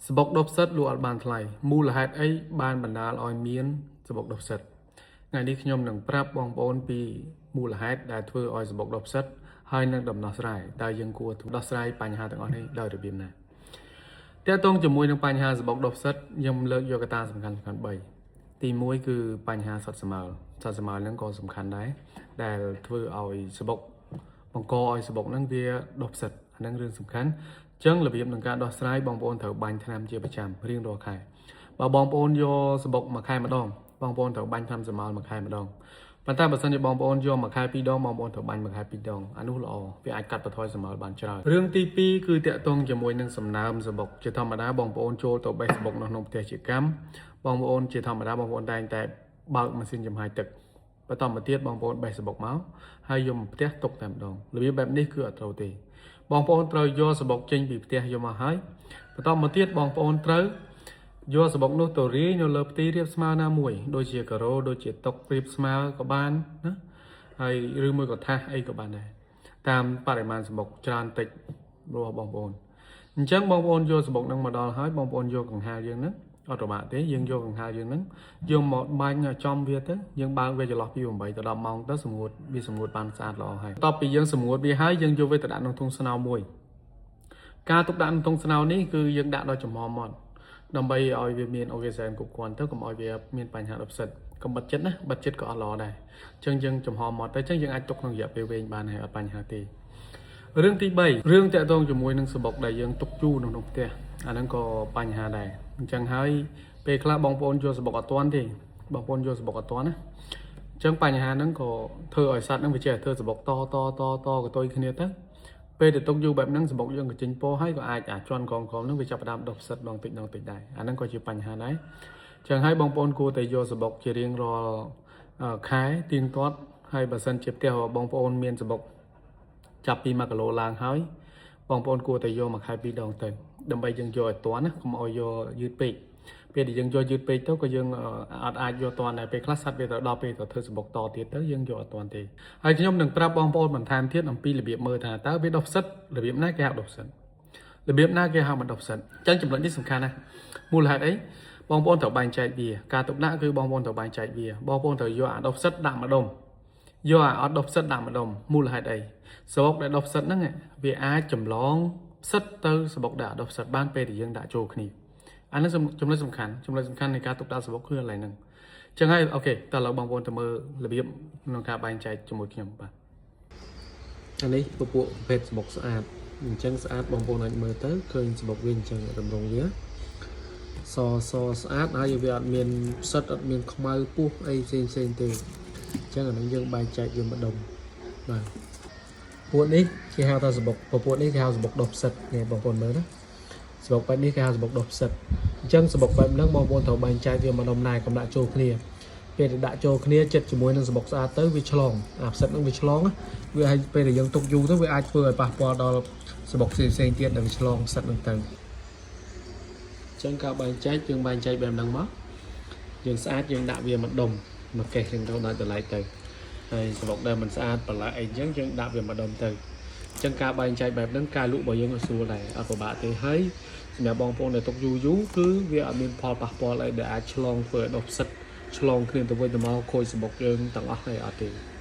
សំបុកដុះផ្សិតលក់អត់បានថ្លៃមូលហេតុអីបានបណ្ដាលឲ្យមានសំបុកដុះផ្សិតថ្ងៃនេះខ្ញុំនឹងប្រាប់បងប្អូនពីមូលហេតុដែលធ្វើឲ្យសំបុកដុះផ្សិតហើយនឹងដំណោះស្រាយតើយើងគួរដោះស្រាយបញ្ហាទាំងអស់នេះដោយរបៀបណាទាក់ទងជាមួយនឹងបញ្ហាសំបុកដុះផ្សិតខ្ញុំលើកយកកត្តាសំខាន់សំខាន់3ទី1គឺបញ្ហាសត្វស្មើលសត្វស្មើលហ្នឹងក៏សំខាន់ដែរដែលធ្វើឲ្យសំបុកបង្កឲ្យសំបុកហ្នឹងវាដុះផ្សិតអាហ្នឹងរឿងសំខាន់អញ្ចឹងរបៀបក្នុងការដោះស្រាយបងប្អូនត្រូវបាញ់ថ្នាំជាប្រចាំរៀងរាល់ខែបើបងប្អូនយកសំបុកមួយខែម្ដងបងប្អូនត្រូវបាញ់ថ្នាំស្រមោលមួយខែម្ដងប៉ុន្តែបើសិនជាបងប្អូនយកមួយខែពីរដងបងប្អូនត្រូវបាញ់មួយខែពីរដងអានោះល្អវាអាចកាត់បន្ថយស្រមោលបានច្រើនរឿងទី2គឺទាក់ទងជាមួយនឹងសំណើមសំបុកជាធម្មតាបងប្អូនចូលទៅបេះសំបុកនៅក្នុងផ្ទះជាកម្មបងប្អូនជាធម្មតាបងប្អូនតែងតែបើកម៉ាស៊ីនចំហាយទឹកបន្តមកទៀតបងប្អូនបេះសំបុកមកហើយយកមកផ្ទះទុកតែម្ដងរបៀបបែបនេះគឺអត់ត្រូវទេបងប្អូនត្រូវយកសំបុកចេញពីផ្ទះយកមកហើយបន្តមកទៀតបងប្អូនត្រូវយកសំបុកនោះទៅរាយនៅលើផ្ទៃរាបស្មើណាមួយដូចជាការ៉ូដូចជាតុរាបស្មើក៏បានណាហើយឬមួយក៏ថាសអីក៏បានដែរតាមបរិមាណសំបុកច្រើនតិចរបស់បងប្អូនអញ្ចឹងបងប្អូនយកសំបុកនឹងមកដល់ហើយបងប្អូនយកកង្ហារយើងហ្នឹងអត់ពិបាកទេយើងយកកង្ហារយើងហ្នឹងយកមកបាញ់ឲ្យចំវាទៅយើងបើកវាចន្លោះពី8ទៅ10ម៉ោងទៅសម្ងួតវាសម្ងួតបានស្អាតល្អហើយបន្ទាប់ពីយើងសម្ងួតវាហើយយើងយកវាទៅដាក់ក្នុងធុងស្នោមួយការទុកដាក់ក្នុងធុងស្នោនេះគឺយើងដាក់ដល់ចំហមាត់ដើម្បីឲ្យវាមានអូកេសែនគ្រប់គ្រាន់ទៅកុំឲ្យវាមានបញ្ហាដុះផ្សិតកុំបិទចិត្តណាបិទចិត្តក៏អត់ល្អដែរអញ្ចឹងយើងចំហមាត់ទៅអញ្ចឹងយើងអាចទុកក្នុងរយៈពេលវែងបានហើយអត់បញ្ហាទេរឿងទី3រឿងទាក់ទងជាមួយនឹងសំបុកដែលយើងទុកយូរនៅក្នុងផ្ទះអាហ្នឹងក៏បញ្ហាដែរអញ្ចឹងហើយពេលខ្លះបងប្អូនយកសំបុកអត់ទាន់ទេបងប្អូនយកសំបុកអត់ទាន់ណាអញ្ចឹងបញ្ហាហ្នឹងក៏ធ្វើឲ្យសត្វហ្នឹងវាចេះធ្វើសំបុកតតតតកតុយគ្នាទៅពេលទៅទុកយូរបែបហ្នឹងសំបុកយើងក៏ចេញពណ៌ហើយក៏អាចអាចន់កងក្រមហ្នឹងវាចាប់ផ្ដើមដុះផ្សិតដងតិចដងតិចដែរអាហ្នឹងក៏ជាបញ្ហាដែរចឹងហើយបងប្អូនគួរតែយកសំបុកជារៀងរាល់ខែទៀងទាត់ហើយបើសិនជាផ្ទះរបស់បងប្អូនមានសំបុកចាប់ពី1គីឡូឡើងហើយបងប្អូនគួរតែយកមួយខែពីរដងទៅដើម្បីយើងយកឲ្យទាន់ណាកុំឲ្យយកយឺតពេកពេលដែលយើងយកយឺតពេកទៅក៏យើងអត់អាចយកទាន់ដែរពេលខ្លះសត្វវាទៅដល់ពេលទៅធ្វើសំបុកតទៀតទៅយើងយកអត់ទាន់ទេហើយខ្ញុំនឹងប្រាប់បងប្អូនបន្ថែមទៀតអំពីរបៀបមើលថាតើវាដុះផ្សិតរបៀបណាគេហៅដុះផ្សិតរបៀបណាគេហៅមិនដុះផ្សិតអញ្ចឹងចំណុចនេះសំខាន់ណាស់មូលហេតុអីបងប្អូនត្រូវបែងចែកវាការទុកដាក់គឺបងប្អូនត្រូវបែងចែកវាបងប្អូនត្រូវយកអាដុះផ្សិតដាក់ម្ដុំយកអាអត់ដុះផ្សិតដាក់ម្ដុំមូលហេតុអីសំបុកដែលដុះផ្សិតហ្នឹងវាអាចចម្លងផ្សិតទៅសំបុកដែលអត់ដុះផ្សិតបានពេលដែលយើងដាក់ចូលគ្នាអានេះចំណុចសំខាន់ចំណុចសំខាន់នៃការទុកដាក់សំបុកគឺកន្លែងហ្នឹងចឹងហើយ OK តើឥឡូវបងប្អូនទៅមើលរបៀបក្នុងការបែងចែកជាមួយខ្ញុំបាទ អានេះពពួកប្រភេទសំបុកស្អាតអញ្ចឹងស្អាតបងប្អូនអាចមើលទៅឃើញសំបុកវាអញ្ចឹងតម្រងវាសសស្អាតហើយវាអត់មានផ្សិតអត់មានខ្មៅពុះអីផ្សេងផ្សេងទេអញ្ចឹងអានេះយើងបែងចែកវាម្ដុំបាទពួកនេះគេហៅថាសំបុកពពួកនេះគេហៅសំបុកដុះផ្សិតនេះបងប្អូនមើលណាសំបុកបែបនេះគេហៅសំបុកដុះផ្សិតអញ្ចឹងសំបុកបែបហ្នឹងបងប្អូនត្រូវបែងចែកវាម្ដុំដែរកុំដាក់ចូលគ្នាពេលដែលដាក់ចូលគ្នាចិត្តជាមួយនឹងសំបុកស្អាតទៅវាឆ្លងអាផ្សិតហ្នឹងវាឆ្លងណា វាឲ្យពេលដែលយើងទុកយូរទៅវាអាចធ្វើឲ្យប៉ះពាល់ដល់សំបុកផ្សេងផ្សេងទៀតដែលវាឆ្លងផ្សិតហ្នឹងទៅអញ្ចឹងការបែងចែកយើងបែងចែកបែបហ្នឹងមកយើងស្អាតយើងដាក់វាមួយដុំមកកេះយើងទៅដល់តម្លៃទៅហើយសំបុកដែលមិនស្អាតបន្លែអីអញ្ចឹងយើងដាក់វាមួយដុំទៅអញ្ចឹងការបែងចែកបែបហ្នឹងការលក់របស់យើងក៏ស្រួលដែរអត់ពិបាកទេហើយសម្រាប់បងប្អូនដែលទុកយូរយូរគឺវាអត់មានផលប៉ះពាល់អីដែលអាចឆ្លងធ្វើឲ្យដុះផ្សិតឆ្លងគ្នាទៅវិញទៅមកខូចសំបុកយើងទាំងអស់ទេអត់ទេ។